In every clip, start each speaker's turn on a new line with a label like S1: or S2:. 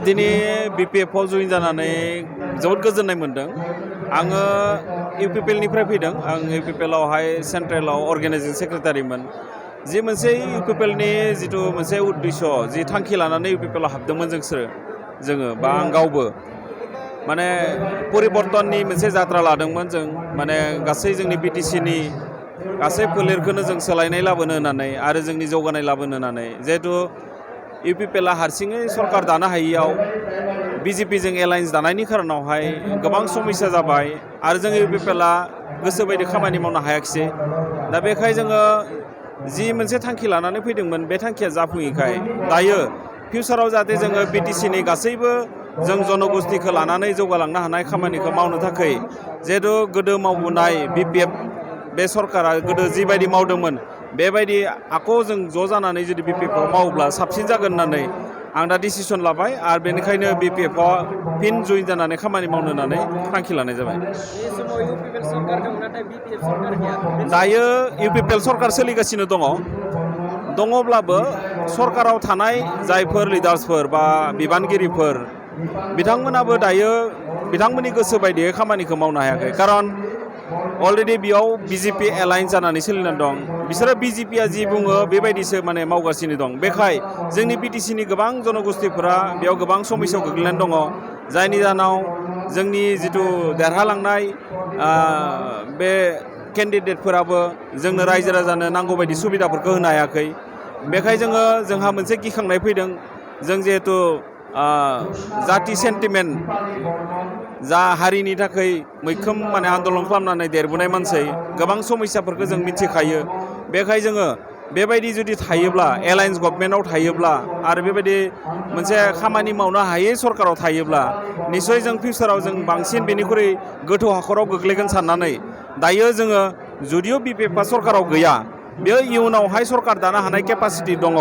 S1: दिनै बिपिएफआव जइन जानानै जोबोद गोजोननाय मोनदों। आङो इउपिपिएलनिफ्राय फैदों। आं इउपिपिएलआवहाय सेन्ट्रेलाव अर्गेनाइजिं सेक्रेटारिमोन। जि मोनसे इउपिपिएलनि जिथु मोनसे उद्देश्य जि थांखि लानानै इउपिपिएलआव हाबदोंमोन जोङो बा आं गावबो माने परिबर्तननि मोनसे जात्रा लादोंमोन जों माने गासै जोंनि बिटिसिनि गासै फोलेरखौनो जों सोलायनाय लाबोनो होननानै आरो जोंनि जौगानाय लाबोनो होननानै जिहेतु इउपिपिएलआ हारसिङै सरकार दानो हायियाव बिजेपिजों एलायन्स दानायनि खारनावहाय गोबां समस्या जाबाय आरो जों इउपिपिएलआ गोसो बायदि खामानि मावनो हायाखिसै। दा बेखाय जोङो जि मोनसे थांखि लानानै फैदोंमोन बे थांखिया जाफुङैखाय दायो फिउचाराव जाहाथे जोङो बिटिसिनि गासैबो जों जनगोष्ठीखौ लानानै जौगालांनो हानाय खामानिखौ मावनो थाखाय जिहेतु गोदो मावबोनाय बिपिएफ बे सरकारा गोदो जिबायदि मावदोंमोन बेबायदि आखौ जों ज' जानानै जुदि बिपिएफआव मावोब्ला साबसिन जागोन होननानै आं दा डिसिसन लाबाय आरो बेनिखायनो बिपिएफआव फिन जइन जानानै खामानि मावनो होननानै थांखि लानाय जाबाय। दायो इउपिपिएल सरकार सोलिगासिनो दङब्लाबो सरकाराव थानाय जायफोर लिडार्सफोर बा बिबानगिरिफोर बिथांमोनाबो दायो बिथांमोननि गोसो बायदियै खामानिखौ मावनो हायाखै। खारन अलरेडि बेयाव बिजेपि एलायन्स जानानै सोलिनानै दं। बिसोरो बिजेपिया जि बुङो बेबायदिसो माने मावगासिनो दं। बेखाय जोंनि बिटिसिनि गोबां जनगोष्ठीफोरा बेयाव गोबां समस्यायाव गोग्लैनानै दङ। जायनि जाहोनाव जोंनि जिथु देरहालांनाय बे केन्डिडेटफोराबो जोंनो रायजो राजानो नांगौ बायदि सुबिदाफोरखौ होनो हायाखै। बेखाय जोंहा मोनसे गिखांनाय फैदों। जों जिहेतु जाति सेन्टिमेन्ट जा हारिनि थाखाय मैखोम माने आन्दलन खालामनानै देरबोनाय मानसि गोबां समस्याफोरखौ जों मिथिखायो। बेखाय जोङो बेबायदि जुदि थायोब्ला एलायन्स गभर्नमेन्टआव थायोब्ला आरो बेबायदि मोनसे खामानि मावनो हायै सरकाराव थायोब्ला निसय जों फिउचाराव जों बांसिन बेनिख्रुइ गोथौ हाखराव गोग्लैगोन साननानै दायो जोङो जुदिअ बिपिएफआ सरकाराव गैया बेयो इयुनावहाय सरकार दानो हानाय केपासिटि दङ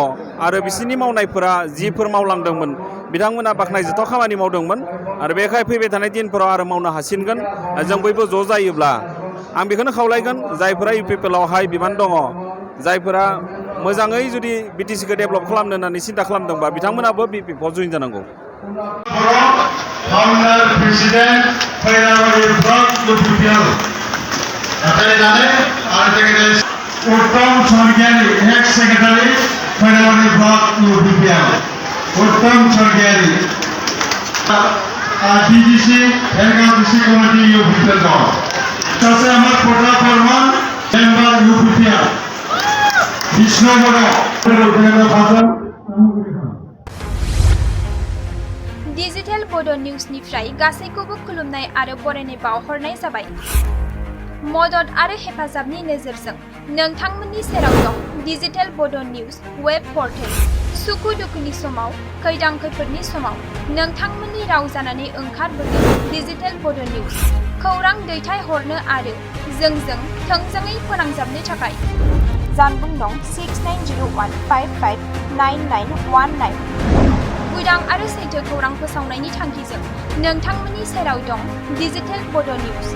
S1: आरो बिसोरनि मावनायफोरा जिफोर मावलांदोंमोन बिथांमोना बाख्नायजाथाव खामानि मावदोंमोन आरो बेखाय फैबाय थानाय दिनफोराव आरो मावनो हासिनगोन। जों बयबो ज' जायोब्ला आं बेखौनो खावलायगोन जायफोरा इउपिपिएलआवहाय बिबान दङ जायफोरा मोजाङै जुदि बिटिसिखौ डेभेलप खालामनो होननानै सिन्था खालामदोंबा बिथांमोनाबो बिपिएफआव जइन जानांगौ।
S2: Uttam Swargiary ex secretary Phailawari block UPPL Uttam Swargiary DGC Helgaon district committee UPPL दल सासे আমার কোটা ফরমান member UPPL Bishnu Bodo
S3: digital Bodo न्यूजनिफ्राय गासैखौबो खुलुमनाय आरो बरायनाय बावहरनाय जाबाय। मदद आरो हेफाजाबनि नोजोरजों नोंथांमोननि सेराव दं digital Bodo news web portal. सुखु दुखुनि समाव खैदां खैफोदनि समाव नोंथांमोननि राव जानानै ओंखारबोदों डिजिटल बोडो न्यूज। खौरां दैथायहरनो आरो जोंजों थोंजोङै फोनांजाबनो थाखाय जानबुं नं 6901559919। उदां आरो सैथो खौरां फोसावनायनि थांखिजों नोंथांमोननि सेराव दं डिजिटल बोडो न्यूज।